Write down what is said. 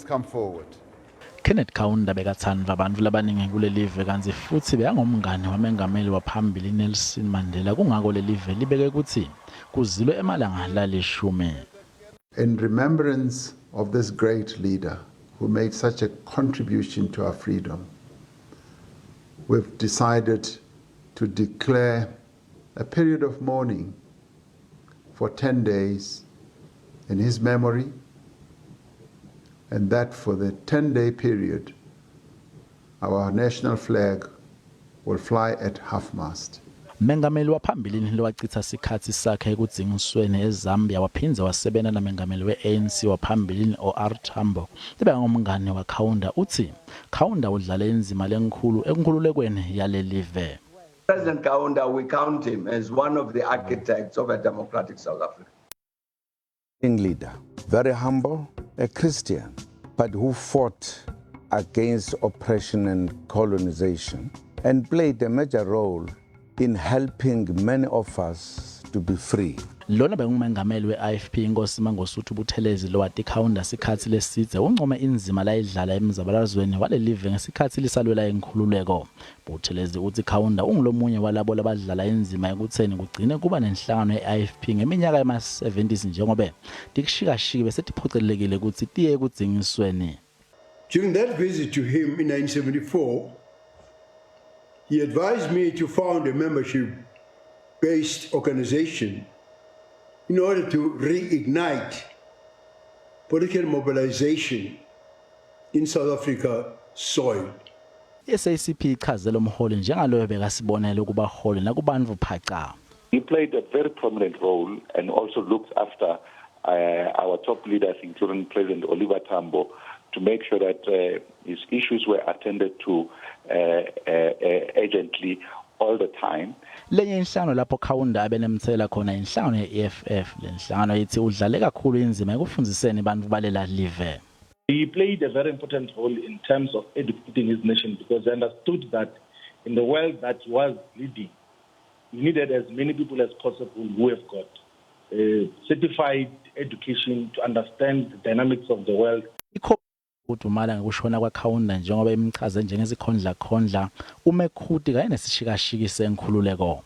come forward. Kenneth Kaunda bekatsandvwa bantfu labaningi kulelive kantsi futsi bekangumngani wamengameli waphambili Nelson Mandela kungako lelive libeke kutsi kuzilwe emalanga lalishumi. In remembrance of this great leader who made such a contribution to our freedom, we've decided to declare a period of mourning for 10 days in his memory, and that for the 10 day period, our national flag will fly at half mast. Mengameli waphambilini lowacitsa sikhatsi sakhe ekudzingisweni eZambia waphindze wasebenta namengameli we-ANC waphambilini OR Tambo lebekangumngani waKaunda utsi Kaunda udlale indzima lenkhulu enkhululekweni yalelive. President Kaunda, we count him as one of the architects of a democratic South Africa. Leader, very humble, a Christian, but who fought against oppression and colonization and played a major role in helping many of us to be free. Lona bengumengameli we-IFP Inkosi Mangosuthu Buthelezi lowati Kaunda sikhatsi lesidze uncome indzima layidlala emzabalazweni walelive ngesikhatsi lisalwela inkhululeko. Buthelezi utsi Kaunda ungulomunye walabo labadlala indzima ekutseni kugcine kuba nenhlangano ye-IFP ngeminyaka yema-70s njengobe tikushikashiki bese tiphocelelekile kutsi tiye ekudzingisweni. During that visit to him in 1974, he advised me to found a membership based organization in order to reignite political mobilization in South Africa soil. I-SACP ichaze lo mholi njengaloyo bekasibonelo kubaholi nakubantfu phaca. He played a very prominent role and also looked after our top leaders, including President Oliver Tambo, to make sure that his issues were attended to urgently all the time. Lenye inhlangano lapho Kaunda abenemtsela khona inhlangano ye-EFF. Lenhlangano ithi udlale kakhulu indzima ekufundziseni bantfu balela live. He played a very important role in terms of educating his nation because he understood that in the world that he was leading, he needed as many people as possible who have got certified education to understand the dynamics of the world. Udumala ngekushona kwaKaunda njengoba imchaze njengesikhondlakhondla umekhuti kanye nesishikashiki senkhululeko.